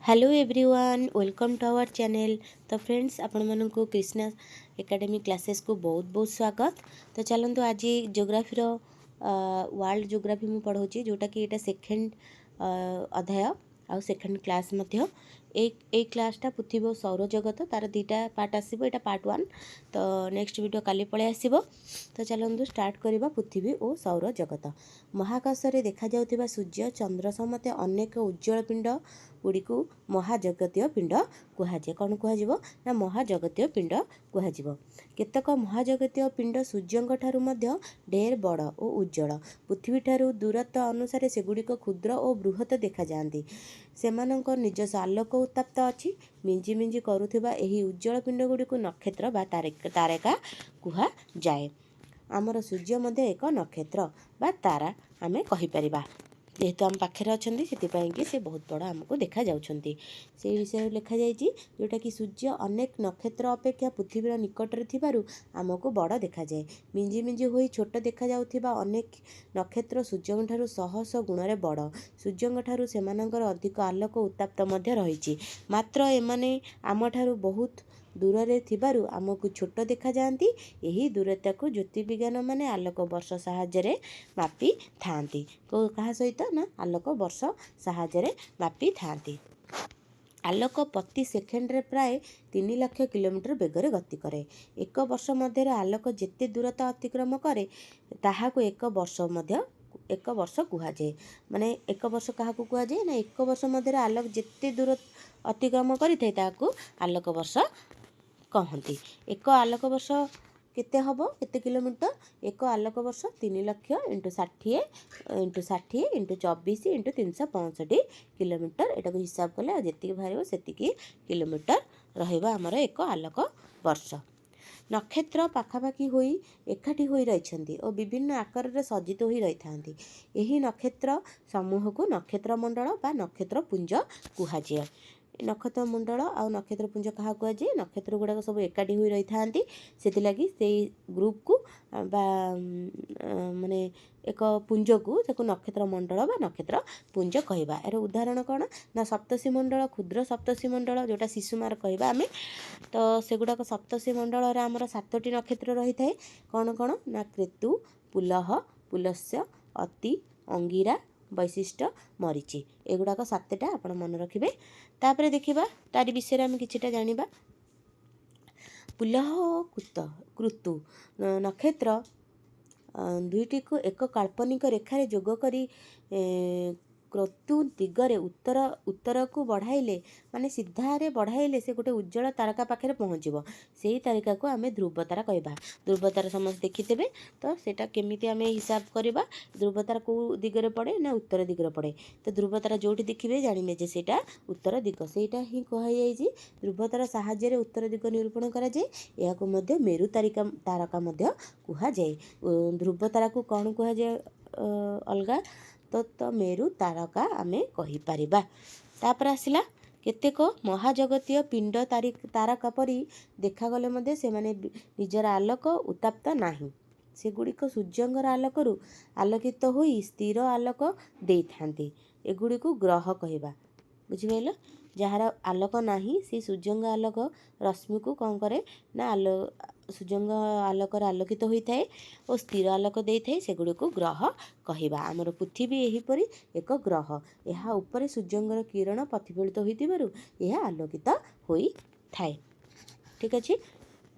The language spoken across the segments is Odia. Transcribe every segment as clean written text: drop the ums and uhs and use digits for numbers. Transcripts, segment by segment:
Hello everyone, welcome to our channel. ତ ଫ୍ରେଣ୍ଡସ୍, ଆପଣମାନଙ୍କୁ କ୍ରିଷ୍ଣା ଏକାଡେମୀ କ୍ଲାସେସ୍କୁ ବହୁତ ବହୁତ ସ୍ୱାଗତ। ତ ଚାଲନ୍ତୁ, ଆଜି ଜୋଗ୍ରାଫିର ୱାର୍ଲଡ ଜୋଗ୍ରାଫି ମୁଁ ପଢ଼ାଉଛି, ଯେଉଁଟାକି ଏଇଟା ସେକେଣ୍ଡ ଅଧ୍ୟାୟ ଆଉ ସେକେଣ୍ଡ କ୍ଲାସ୍ ମଧ୍ୟ। ଏଇ କ୍ଲାସ୍ଟା ପୃଥିବୀ ଓ ସୌରଜଗତ, ତାର ଦୁଇଟା ପାର୍ଟ ଆସିବ। ଏଇଟା ପାର୍ଟ ୱାନ୍, ତ ନେକ୍ସଟ ଭିଡ଼ିଓ କାଲି ପଳେଇ ଆସିବ। ତ ଚାଲନ୍ତୁ ଷ୍ଟାର୍ଟ କରିବା ପୃଥିବୀ ଓ ସୌରଜଗତ। ମହାକାଶରେ ଦେଖାଯାଉଥିବା ସୂର୍ଯ୍ୟ, ଚନ୍ଦ୍ର ସମେତ ଅନେକ ଉଜ୍ଜଳ ପିଣ୍ଡ ଗୁଡ଼ିକୁ ମହାଜଗତୀୟ ପିଣ୍ଡ କୁହାଯାଏ। କ'ଣ କୁହାଯିବ ନା ମହାଜଗତୀୟ ପିଣ୍ଡ କୁହାଯିବ। କେତେକ ମହାଜଗତୀୟ ପିଣ୍ଡ ସୂର୍ଯ୍ୟଙ୍କ ଠାରୁ ମଧ୍ୟ ଢେର ବଡ଼ ଓ ଉଜ୍ଜଳ। ପୃଥିବୀଠାରୁ ଦୂରତ୍ୱ ଅନୁସାରେ ସେଗୁଡ଼ିକ କ୍ଷୁଦ୍ର ଓ ବୃହତ ଦେଖାଯାଆନ୍ତି। ସେମାନଙ୍କ ନିଜସ୍ୱ ଆଲୋକ ଉତ୍ତାପ ଅଛି। ମିଞ୍ଜି ମିଞ୍ଜି କରୁଥିବା ଏହି ଉଜ୍ଜଳ ପିଣ୍ଡଗୁଡ଼ିକୁ ନକ୍ଷତ୍ର ବା ତାରକା କୁହାଯାଏ। ଆମର ସୂର୍ଯ୍ୟ ମଧ୍ୟ ଏକ ନକ୍ଷତ୍ର ବା ତାରା ଆମେ କହିପାରିବା। ଯେହେତୁ ଆମ ପାଖରେ ଅଛନ୍ତି, ସେଥିପାଇଁ କି ସେ ବହୁତ ବଡ଼ ଆମକୁ ଦେଖାଯାଉଛନ୍ତି। ସେଇ ବିଷୟରେ ଲେଖାଯାଇଛି, ଯେଉଁଟାକି ସୂର୍ଯ୍ୟ ଅନେକ ନକ୍ଷତ୍ର ଅପେକ୍ଷା ପୃଥିବୀର ନିକଟରେ ଥିବାରୁ ଆମକୁ ବଡ଼ ଦେଖାଯାଏ। ମିଞ୍ଜି ମିଞ୍ଜି ହୋଇ ଛୋଟ ଦେଖାଯାଉଥିବା ଅନେକ ନକ୍ଷତ୍ର ସୂର୍ଯ୍ୟଙ୍କ ଠାରୁ ଶହ ଶହ ଗୁଣରେ ବଡ଼। ସୂର୍ଯ୍ୟଙ୍କ ଠାରୁ ସେମାନଙ୍କର ଅଧିକ ଆଲୋକ ଉତ୍ତାପ ମଧ୍ୟ ରହିଛି। ମାତ୍ର ଏମାନେ ଆମଠାରୁ ବହୁତ ଦୂରରେ ଥିବାରୁ ଆମକୁ ଛୋଟ ଦେଖାଯାଆନ୍ତି। ଏହି ଦୂରତାକୁ ଜ୍ୟୋତିର୍ବିଜ୍ଞାନମାନେ ଆଲୋକ ବର୍ଷ ସାହାଯ୍ୟରେ ମାପିଥାନ୍ତି। କେଉଁ କାହା ସହିତ ନା ଆଲୋକ ବର୍ଷ ସାହାଯ୍ୟରେ ମାପିଥାନ୍ତି। ଆଲୋକ ପ୍ରତି ସେକେଣ୍ଡରେ ପ୍ରାୟ 3 ଲକ୍ଷ କିଲୋମିଟର ବେଗରେ ଗତି କରେ। ଏକ ବର୍ଷ ମଧ୍ୟରେ ଆଲୋକ ଯେତେ ଦୂରତା ଅତିକ୍ରମ କରେ, ତାହାକୁ ଏକ ବର୍ଷ କୁହାଯାଏ। ମାନେ ଏକ ବର୍ଷ କାହାକୁ କୁହାଯାଏ ନା ଏକ ବର୍ଷ ମଧ୍ୟରେ ଆଲୋକ ଯେତେ ଦୂର ଅତିକ୍ରମ କରିଥାଏ, ତାହାକୁ ଆଲୋକ ବର୍ଷ କହନ୍ତି। ଏକ ଆଲୋକ ବର୍ଷ କେତେ ହେବ? କେତେ କିଲୋମିଟର? ଏକ ଆଲୋକ ବର୍ଷ 3 ଲକ୍ଷ into 60 into 60 into 24 into 365 kilometre. ଏଟାକୁ ହିସାବ କଲେ ଆଉ ଯେତିକି ବାହାରିବ, ସେତିକି କିଲୋମିଟର ରହିବ ଆମର ଏକ ଆଲୋକ ବର୍ଷ। ନକ୍ଷତ୍ର ପାଖାପାଖି ହୋଇ ଏକାଠି ହୋଇ ରହିଛନ୍ତି ଓ ବିଭିନ୍ନ ଆକାରରେ ସଜ୍ଜିତ ହୋଇ ରହିଥାନ୍ତି। ଏହି ନକ୍ଷତ୍ର ସମୂହକୁ ନକ୍ଷତ୍ର ମଣ୍ଡଳ ବା ନକ୍ଷତ୍ର ପୁଞ୍ଜ କୁହାଯାଏ। ନକ୍ଷତ୍ର ମଣ୍ଡଳ ଆଉ ନକ୍ଷତ୍ର ପୁଞ୍ଜ କାହାକୁ କୁହାଯାଏ? ନକ୍ଷତ୍ର ଗୁଡ଼ାକ ସବୁ ଏକାଠି ହୋଇ ରହିଥାନ୍ତି, ସେଥିଲାଗି ସେଇ ଗ୍ରୁପକୁ ବା ମାନେ ଏକ ପୁଞ୍ଜକୁ, ତାକୁ ନକ୍ଷତ୍ର ମଣ୍ଡଳ ବା ନକ୍ଷତ୍ର ପୁଞ୍ଜ କହିବା। ଏହାର ଉଦାହରଣ କ'ଣ ନା ସପ୍ତର୍ଷି ମଣ୍ଡଳ, କ୍ଷୁଦ୍ର ସପ୍ତର୍ଷି ମଣ୍ଡଳ, ଯେଉଁଟା ଶିଶୁମାର କହିବା ଆମେ। ତ ସେଗୁଡ଼ାକ ସପ୍ତର୍ଷି ମଣ୍ଡଳରେ ଆମର ସାତଟି ନକ୍ଷତ୍ର ରହିଥାଏ। କ'ଣ କ'ଣ ନା କ୍ରେତୁ, ପୁଲହ, ପୁଲସ୍ତ୍ୟ, ଅତ୍ରି, ଅଙ୍ଗିରା, ବଶିଷ୍ଠ, ମରିଚି। ଏଗୁଡ଼ାକ ସାତଟା ଆପଣ ମନେ ରଖିବେ। ତାପରେ ଦେଖିବା, ତାରି ବିଷୟରେ ଆମେ କିଛିଟା ଜାଣିବା। ପୁଲହ ଓ କ୍ରତୁ ନକ୍ଷତ୍ର ଦୁଇଟିକୁ ଏକ କାଳ୍ପନିକ ରେଖାରେ ଯୋଗ କରି କ୍ରତୁ ଦିଗରେ ଉତ୍ତରକୁ ବଢ଼ାଇଲେ, ମାନେ ସିଧାରେ ବଢ଼ାଇଲେ, ସେ ଗୋଟେ ଉଜ୍ଜଳ ତାରକା ପାଖରେ ପହଞ୍ଚିବ। ସେଇ ତାରକାକୁ ଆମେ ଧ୍ରୁବ ତାରା କହିବା। ଧ୍ରୁବ ତାରା ସମସ୍ତେ ଦେଖିଥିବେ। ତ ସେଇଟା କେମିତି ଆମେ ହିସାବ କରିବା? ଧ୍ରୁବ ତାରା କେଉଁ ଦିଗରେ ପଡ଼େ ନା ଉତ୍ତର ଦିଗରେ ପଡ଼େ। ତ ଧ୍ରୁବ ତାରା ଯେଉଁଠି ଦେଖିବେ, ଜାଣିବେ ଯେ ସେଇଟା ଉତ୍ତର ଦିଗ। ସେଇଟା ହିଁ କୁହାଯାଇଛି, ଧ୍ରୁବ ତାରା ସାହାଯ୍ୟରେ ଉତ୍ତର ଦିଗ ନିରୂପଣ କରାଯାଏ। ଏହାକୁ ମଧ୍ୟ ମେରୁ ତାରକା ମଧ୍ୟ କୁହାଯାଏ। ଧ୍ରୁବ ତାରାକୁ କ'ଣ କୁହାଯାଏ ଅଲଗା? ତ ମେରୁ ତାରକା ଆମେ କହିପାରିବା। ତାପରେ ଆସିଲା, କେତେକ ମହାଜଗତୀୟ ପିଣ୍ଡ ତାରକା ପରି ଦେଖାଗଲେ ମଧ୍ୟ ସେମାନେ ନିଜର ଆଲୋକ ଉତ୍ତାପ ନାହିଁ। ସେଗୁଡ଼ିକ ସୂର୍ଯ୍ୟଙ୍କର ଆଲୋକରୁ ଆଲୋକିତ ହୋଇ ସ୍ଥିର ଆଲୋକ ଦେଇଥାନ୍ତି। ଏଗୁଡ଼ିକୁ ଗ୍ରହ କହିବା। ବୁଝିପାରିଲ? ଯାହାର ଆଲୋକ ନାହିଁ, ସେ ସୂର୍ଯ୍ୟଙ୍କ ଆଲୋକ ରଶ୍ମିକୁ କ'ଣ କରେ ନା ସୂର୍ଯ୍ୟଙ୍କ ଆଲୋକରେ ଆଲୋକିତ ହୋଇଥାଏ ଓ ସ୍ଥିର ଆଲୋକ ଦେଇଥାଏ, ସେଗୁଡ଼ିକୁ ଗ୍ରହ କହିବା। ଆମର ପୃଥିବୀ ଏହିପରି ଏକ ଗ୍ରହ। ଏହା ଉପରେ ସୂର୍ଯ୍ୟଙ୍କର କିରଣ ପ୍ରତିଫଳିତ ହୋଇଥିବାରୁ ଏହା ଆଲୋକିତ ହୋଇଥାଏ। ଠିକ୍ ଅଛି।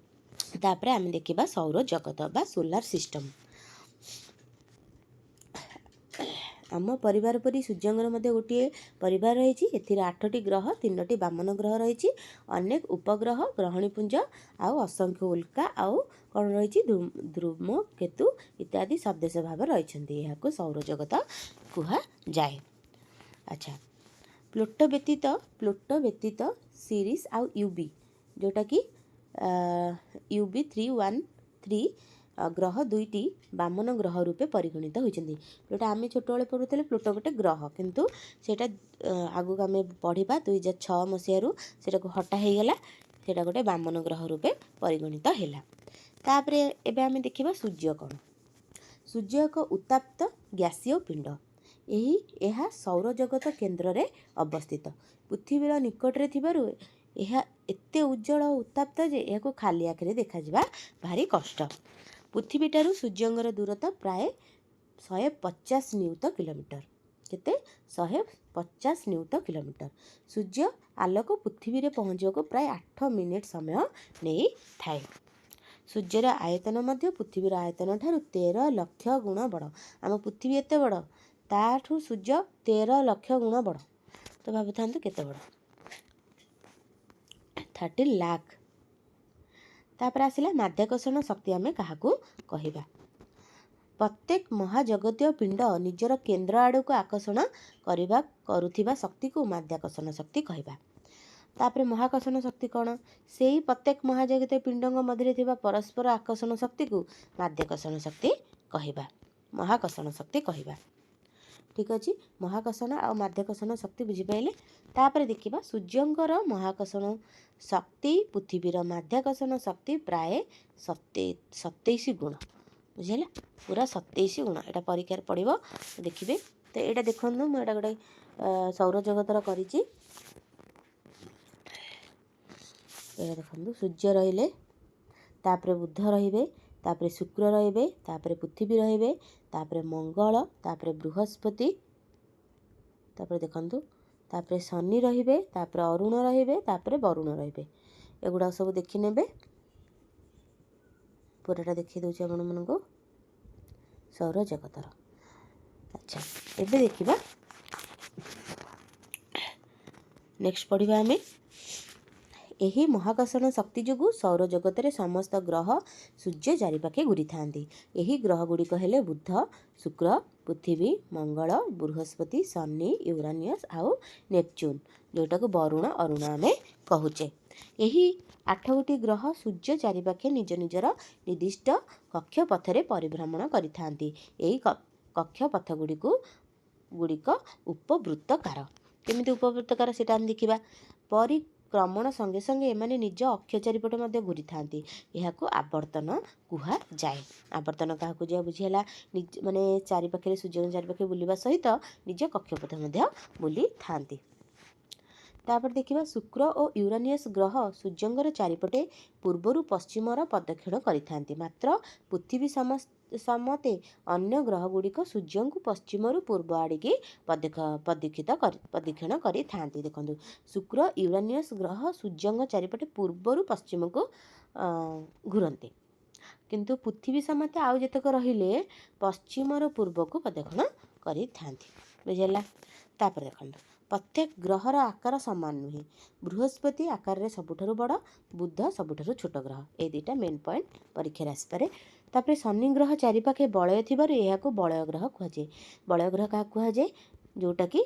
ତାପରେ ଆମେ ଦେଖିବା ସୌର ଜଗତ ବା ସୋଲାର ସିଷ୍ଟମ୍। ଆମ ପରିବାର ପରି ସୂର୍ଯ୍ୟଙ୍କର ମଧ୍ୟ ଗୋଟିଏ ପରିବାର ରହିଛି। ଏଥିରେ ଆଠଟି ଗ୍ରହ, ତିନୋଟି ବାମନ ଗ୍ରହ ରହିଛି। ଅନେକ ଉପଗ୍ରହ, ଗ୍ରହଣୀପୁଞ୍ଜ ଆଉ ଅସଂଖ୍ୟ ଉଲ୍କା ଆଉ କ'ଣ ରହିଛି, ଧୂମକେତୁ ଇତ୍ୟାଦି ସଦସ୍ୟ ଭାବରେ ରହିଛନ୍ତି। ଏହାକୁ ସୌରଜଗତ କୁହାଯାଏ। ଆଚ୍ଛା, ପ୍ଲୁଟୋ ବ୍ୟତୀତ ସିରିସ୍ ଆଉ ୟୁବି, ଯେଉଁଟାକି ୟୁବି 313 ଗ୍ରହ ଦୁଇଟି ବାମନ ଗ୍ରହ ରୂପେ ପରିଗଣିତ ହୋଇଛନ୍ତି। ଯେଉଁଟା ଆମେ ଛୋଟବେଳେ ପଢ଼ୁଥିଲେ ପ୍ଲୁଟୋ ଗୋଟେ ଗ୍ରହ, କିନ୍ତୁ ସେଇଟା ଆଗକୁ ଆମେ ପଢ଼ିବା, 2006 ମସିହାରୁ ସେଇଟାକୁ ହଟା ହେଇଗଲା। ସେଇଟା ଗୋଟେ ବାମନ ଗ୍ରହ ରୂପେ ପରିଗଣିତ ହେଲା। ତାପରେ ଏବେ ଆମେ ଦେଖିବା ସୂର୍ଯ୍ୟ କ'ଣ। ସୂର୍ଯ୍ୟ ଏକ ଉତ୍ତାପ୍ତ ଗ୍ୟାସୀୟ ପିଣ୍ଡ। ଏହା ସୌରଜଗତ କେନ୍ଦ୍ରରେ ଅବସ୍ଥିତ। ପୃଥିବୀର ନିକଟରେ ଥିବାରୁ ଏହା ଏତେ ଉଜ୍ଜଳ ଓ ଉତ୍ତାପ୍ତ ଯେ ଏହାକୁ ଖାଲି ଆଖିରେ ଦେଖାଯିବା ଭାରି କଷ୍ଟ। ପୃଥିବୀଠାରୁ ସୂର୍ଯ୍ୟଙ୍କର ଦୂରତା ପ୍ରାୟ 150 ନିୟୁତ କିଲୋମିଟର। କେତେ? 150 ନିୟୁତ କିଲୋମିଟର। ସୂର୍ଯ୍ୟ ଆଲୋକ ପୃଥିବୀରେ ପହଞ୍ଚିବାକୁ ପ୍ରାୟ 8 ମିନିଟ୍ ସମୟ ନେଇଥାଏ। ସୂର୍ଯ୍ୟର ଆୟତନ ମଧ୍ୟ ପୃଥିବୀର ଆୟତନ ଠାରୁ 13 ଲକ୍ଷ ଗୁଣ ବଡ଼। ଆମ ପୃଥିବୀ ଏତେ ବଡ଼, ତାଠୁ ସୂର୍ଯ୍ୟ 13 ଲକ୍ଷ ଗୁଣ ବଡ଼। ତ ଭାବୁଥାନ୍ତୁ କେତେ ବଡ଼, 13 ଲାଖ। ତାପରେ ଆସିଲା ମାଧ୍ୟାକର୍ଷଣ ଶକ୍ତି ଆମେ କାହାକୁ କହିବା? ପ୍ରତ୍ୟେକ ମହାଜଗତୀୟ ପିଣ୍ଡ ନିଜର କେନ୍ଦ୍ର ଆଡ଼କୁ ଆକର୍ଷଣ କରୁଥିବା ଶକ୍ତିକୁ ମାଧ୍ୟାକର୍ଷଣ ଶକ୍ତି କହିବା। ତାପରେ ମହାକର୍ଷଣ ଶକ୍ତି କ'ଣ? ସେଇ ପ୍ରତ୍ୟେକ ମହାଜଗତୀୟ ପିଣ୍ଡଙ୍କ ମଧ୍ୟରେ ଥିବା ପରସ୍ପର ଆକର୍ଷଣ ଶକ୍ତିକୁ ମାଧ୍ୟାକର୍ଷଣ ଶକ୍ତି କହିବା, ମହାକର୍ଷଣ ଶକ୍ତି କହିବା। ଠିକ୍ ଅଛି, ମହାକର୍ଷଣ ଆଉ ମାଧ୍ୟାକର୍ଷଣ ଶକ୍ତି ବୁଝିପାରିଲେ। ତାପରେ ଦେଖିବା ସୂର୍ଯ୍ୟଙ୍କର ମହାକର୍ଷଣ ଶକ୍ତି ପୃଥିବୀର ମାଧ୍ୟାକର୍ଷଣ ଶକ୍ତି ପ୍ରାୟ 27 ଗୁଣ। ବୁଝିହେଲା? ପୁରା 27 ଗୁଣ। ଏଇଟା ପରୀକ୍ଷାରେ ପଡ଼ିବ, ଦେଖିବେ। ତ ଏଇଟା ଦେଖନ୍ତୁ, ମୁଁ ଏଇଟା ଗୋଟେ ସୌରଜଗତର କରିଛି। ଏଇଟା ଦେଖନ୍ତୁ, ସୂର୍ଯ୍ୟ ରହିଲେ, ତାପରେ ବୁଧ ରହିବେ, ତାପରେ ଶୁକ୍ର ରହିବେ, ତାପରେ ପୃଥିବୀ ରହିବେ, ତାପରେ ମଙ୍ଗଳ, ତାପରେ ବୃହସ୍ପତି, ତାପରେ ଦେଖନ୍ତୁ ତାପରେ ଶନି ରହିବେ, ତାପରେ ଅରୁଣ ରହିବେ, ତାପରେ ବରୁଣ ରହିବେ। ଏଗୁଡ଼ାକ ସବୁ ଦେଖିନେବେ। ପୁରାଟା ଦେଖେଇ ଦେଉଛି ଆପଣମାନଙ୍କୁ ସୌରଜଗତର। ଆଚ୍ଛା, ଏବେ ଦେଖିବା ନେକ୍ସଟ ପଢ଼ିବା ଆମେ। ଏହି ମହାକର୍ଷଣ ଶକ୍ତି ଯୋଗୁଁ ସୌରଜଗତରେ ସମସ୍ତ ଗ୍ରହ ସୂର୍ଯ୍ୟ ଚାରିପାଖେ ଘୂରିଥାନ୍ତି। ଏହି ଗ୍ରହଗୁଡ଼ିକ ହେଲେ ବୁଧ, ଶୁକ୍ର, ପୃଥିବୀ, ମଙ୍ଗଳ, ବୃହସ୍ପତି, ଶନି, ୟୁରାନିୟସ୍ ଆଉ ନେପଚୁନ୍, ଯେଉଁଟାକୁ ବରୁଣ ଅରୁଣ ଆମେ କହୁଛେ। ଏହି 8 ଗୋଟି ଗ୍ରହ ସୂର୍ଯ୍ୟ ଚାରିପାଖେ ନିଜ ନିଜର ନିର୍ଦ୍ଦିଷ୍ଟ କକ୍ଷପଥରେ ପରିଭ୍ରମଣ କରିଥାନ୍ତି। ଏହି କକ୍ଷପଥ ଗୁଡ଼ିକ ଉପବୃତ୍ତକାର। କେମିତି ଉପବୃତ୍ତକାର ସେଇଟା ଆମେ ଦେଖିବା। ପରିକ୍ରମଣ ସଙ୍ଗେ ସଙ୍ଗେ ଏମାନେ ନିଜ ଅକ୍ଷ ଚାରିପଟେ ମଧ୍ୟ ଘୂରିଥାନ୍ତି। ଏହାକୁ ଆବର୍ତ୍ତନ କୁହାଯାଏ। ଆବର୍ତ୍ତନ କାହାକୁ ଯିବା ବୁଝିହେଲା? ନିଜ ମାନେ ଚାରିପାଖରେ ସୂର୍ଯ୍ୟଙ୍କ ଚାରିପାଖେ ବୁଲିବା ସହିତ ନିଜ କକ୍ଷପଥ ମଧ୍ୟ ବୁଲିଥାନ୍ତି। ତାପରେ ଦେଖିବା ଶୁକ୍ର ଓ ୟୁରାନିୟସ୍ ଗ୍ରହ ସୂର୍ଯ୍ୟଙ୍କର ଚାରିପଟେ ପୂର୍ବରୁ ପଶ୍ଚିମର ପ୍ରଦକ୍ଷିଣ କରିଥାନ୍ତି। ମାତ୍ର ପୃଥିବୀ ସମତେ ଅନ୍ୟ ଗ୍ରହଗୁଡ଼ିକ ସୂର୍ଯ୍ୟଙ୍କୁ ପଶ୍ଚିମରୁ ପୂର୍ବ ଆଡ଼ିକି ପ୍ରଦକ୍ଷିଣ କରିଥାନ୍ତି। ଦେଖନ୍ତୁ, ଶୁକ୍ର ୟୁରାନିୟସ୍ ଗ୍ରହ ସୂର୍ଯ୍ୟଙ୍କ ଚାରିପଟେ ପୂର୍ବରୁ ପଶ୍ଚିମକୁ ଘୂରନ୍ତି, କିନ୍ତୁ ପୃଥିବୀ ସମେତ ଆଉ ଯେତେକ ରହିଲେ ପଶ୍ଚିମରୁ ପୂର୍ବକୁ ପ୍ରଦକ୍ଷିଣ କରିଥାନ୍ତି। ବୁଝିହେଲା? ତାପରେ ଦେଖନ୍ତୁ, ପ୍ରତ୍ୟେକ ଗ୍ରହର ଆକାର ସମାନ ନୁହେଁ। ବୃହସ୍ପତି ଆକାରରେ ସବୁଠାରୁ ବଡ଼, ବୁଧ ସବୁଠାରୁ ଛୋଟ ଗ୍ରହ। ଏଇ ଦୁଇଟା ମେନ୍ ପଏଣ୍ଟ ପରୀକ୍ଷାରେ ଆସିପାରେ। ତାପରେ ଶନି ଗ୍ରହ ଚାରିପାଖେ ବଳୟ ଥିବାରୁ ଏହାକୁ ବଳୟ ଗ୍ରହ କୁହାଯାଏ। ବଳୟ ଗ୍ରହ କାହାକୁ କୁହାଯାଏ? ଯେଉଁଟାକି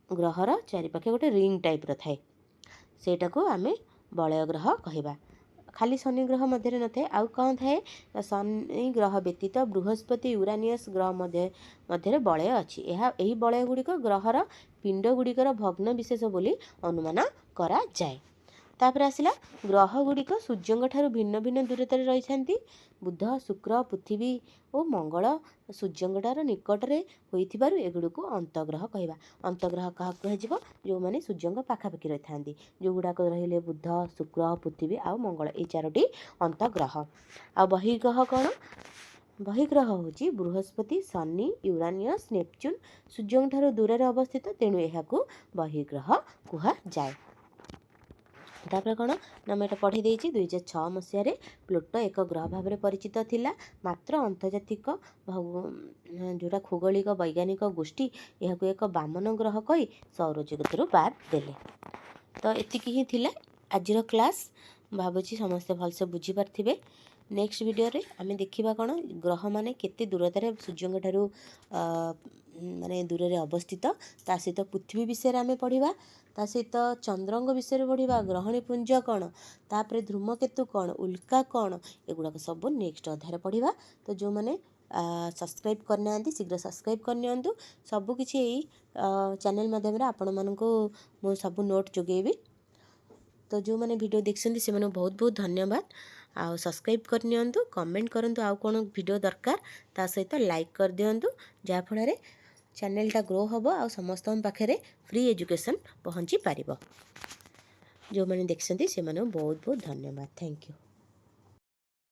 ଗ୍ରହର ଚାରିପାଖେ ଗୋଟେ ରିଙ୍ଗ ଟାଇପ୍ର ଥାଏ, ସେଇଟାକୁ ଆମେ ବଳୟ ଗ୍ରହ କହିବା। ଖାଲି ଶନି ଗ୍ରହ ମଧ୍ୟରେ ନଥାଏ, ଆଉ କ'ଣ ଥାଏ? ଶନି ଗ୍ରହ ବ୍ୟତୀତ ବୃହସ୍ପତି, ୟୁରାନିୟସ୍ ଗ୍ରହ ମଧ୍ୟରେ ବଳୟ ଅଛି। ଏହି ବଳୟ ଗୁଡ଼ିକ ଗ୍ରହର ପିଣ୍ଡ ଗୁଡ଼ିକର ଭଗ୍ନ ବିଶେଷ ବୋଲି ଅନୁମାନ କରାଯାଏ। ତାପରେ ଆସିଲା ଗ୍ରହ ଗୁଡ଼ିକ ସୂର୍ଯ୍ୟଙ୍କ ଠାରୁ ଭିନ୍ନ ଭିନ୍ନ ଦୂରତାରେ ରହିଥାନ୍ତି। ବୁଧ, ଶୁକ୍ର, ପୃଥିବୀ ଓ ମଙ୍ଗଳ ସୂର୍ଯ୍ୟଙ୍କ ଠାରୁ ନିକଟରେ ହୋଇଥିବାରୁ ଏଗୁଡ଼ିକୁ ଅନ୍ତଗ୍ରହ କହିବା। ଅନ୍ତଗ୍ରହ କାହାକୁ କୁହାଯିବ? ଯେଉଁମାନେ ସୂର୍ଯ୍ୟଙ୍କ ପାଖାପାଖି ରହିଥାନ୍ତି। ଯେଉଁଗୁଡ଼ାକ ରହିଲେ ବୁଧ, ଶୁକ୍ର, ପୃଥିବୀ ଆଉ ମଙ୍ଗଳ, ଏଇ 4ଟି ଅନ୍ତଗ୍ରହ। ଆଉ ବହିର୍ଗ୍ରହ କ'ଣ? ବହିର୍ଗ୍ରହ ହେଉଛି ବୃହସ୍ପତି, ଶନି, ୟୁରାନିୟସ୍, ନେପଚୁନ୍ ସୂର୍ଯ୍ୟଙ୍କ ଠାରୁ ଦୂରରେ ଅବସ୍ଥିତ, ତେଣୁ ଏହାକୁ ବହିର୍ଗ୍ରହ କୁହାଯାଏ। ତାପରେ କ'ଣ ନା ମୁଁ ଏଇଟା ପଢ଼େଇ ଦେଇଛି। 2006 ମସିହାରେ ପ୍ଲୁଟୋ ଏକ ଗ୍ରହ ଭାବରେ ପରିଚିତ ଥିଲା, ମାତ୍ର ଆନ୍ତର୍ଜାତିକ ଯେଉଁଟା ଭୌଗୋଳିକ ବୈଜ୍ଞାନିକ ଗୋଷ୍ଠୀ ଏହାକୁ ଏକ ବାମନ ଗ୍ରହ କହି ସୌରଜଗତରୁ ବାଦ ଦେଲେ। ତ ଏତିକି ହିଁ ଥିଲା ଆଜିର କ୍ଲାସ୍। ଭାବୁଛି ସମସ୍ତେ ଭଲସେ ବୁଝିପାରିଥିବେ। ନେକ୍ସଟ ଭିଡ଼ିଓରେ ଆମେ ଦେଖିବା କ'ଣ ଗ୍ରହମାନେ କେତେ ଦୂରତାରେ ସୂର୍ଯ୍ୟଙ୍କ ଠାରୁ ମାନେ ଦୂରରେ ଅବସ୍ଥିତ, ତା ସହିତ ପୃଥିବୀ ବିଷୟରେ ଆମେ ପଢ଼ିବା, ତା ସହିତ ଚନ୍ଦ୍ରଙ୍କ ବିଷୟରେ ପଢ଼ିବା, ଗ୍ରହଣୀ ପୁଞ୍ଜ କ'ଣ, ତାପରେ ଧୂମକେତୁ କ'ଣ, ଉଲ୍କା କ'ଣ, ଏଗୁଡ଼ାକ ସବୁ ନେକ୍ସଟ ଅଧ୍ୟାୟରେ ପଢ଼ିବା। ତ ଯେଉଁମାନେ ସବସ୍କ୍ରାଇବ୍ କରିନାହାନ୍ତି ଶୀଘ୍ର ସବସ୍କ୍ରାଇବ୍ କରିନିଅନ୍ତୁ। ସବୁକିଛି ଏଇ ଚ୍ୟାନେଲ୍ ମାଧ୍ୟମରେ ଆପଣମାନଙ୍କୁ ମୁଁ ସବୁ ନୋଟ୍ ଯୋଗାଇବି। ତ ଯେଉଁମାନେ ଭିଡ଼ିଓ ଦେଖିଛନ୍ତି ସେମାନଙ୍କୁ ବହୁତ ବହୁତ ଧନ୍ୟବାଦ। ଆଉ ସବସ୍କ୍ରାଇବ୍ କରିନିଅନ୍ତୁ, କମେଣ୍ଟ କରନ୍ତୁ ଆଉ କ'ଣ ଭିଡ଼ିଓ ଦରକାର, ତା ସହିତ ଲାଇକ୍ କରିଦିଅନ୍ତୁ, ଯାହାଫଳରେ ଚ୍ୟାନେଲଟା ଗ୍ରୋ ହେବ ଆଉ ସମସ୍ତଙ୍କ ପାଖରେ ଫ୍ରି ଏଜୁକେସନ୍ ପହଞ୍ଚି ପାରିବ। ଯେଉଁମାନେ ଦେଖିଛନ୍ତି, ସେମାନଙ୍କୁ ବହୁତ ବହୁତ ଧନ୍ୟବାଦ। Thank you.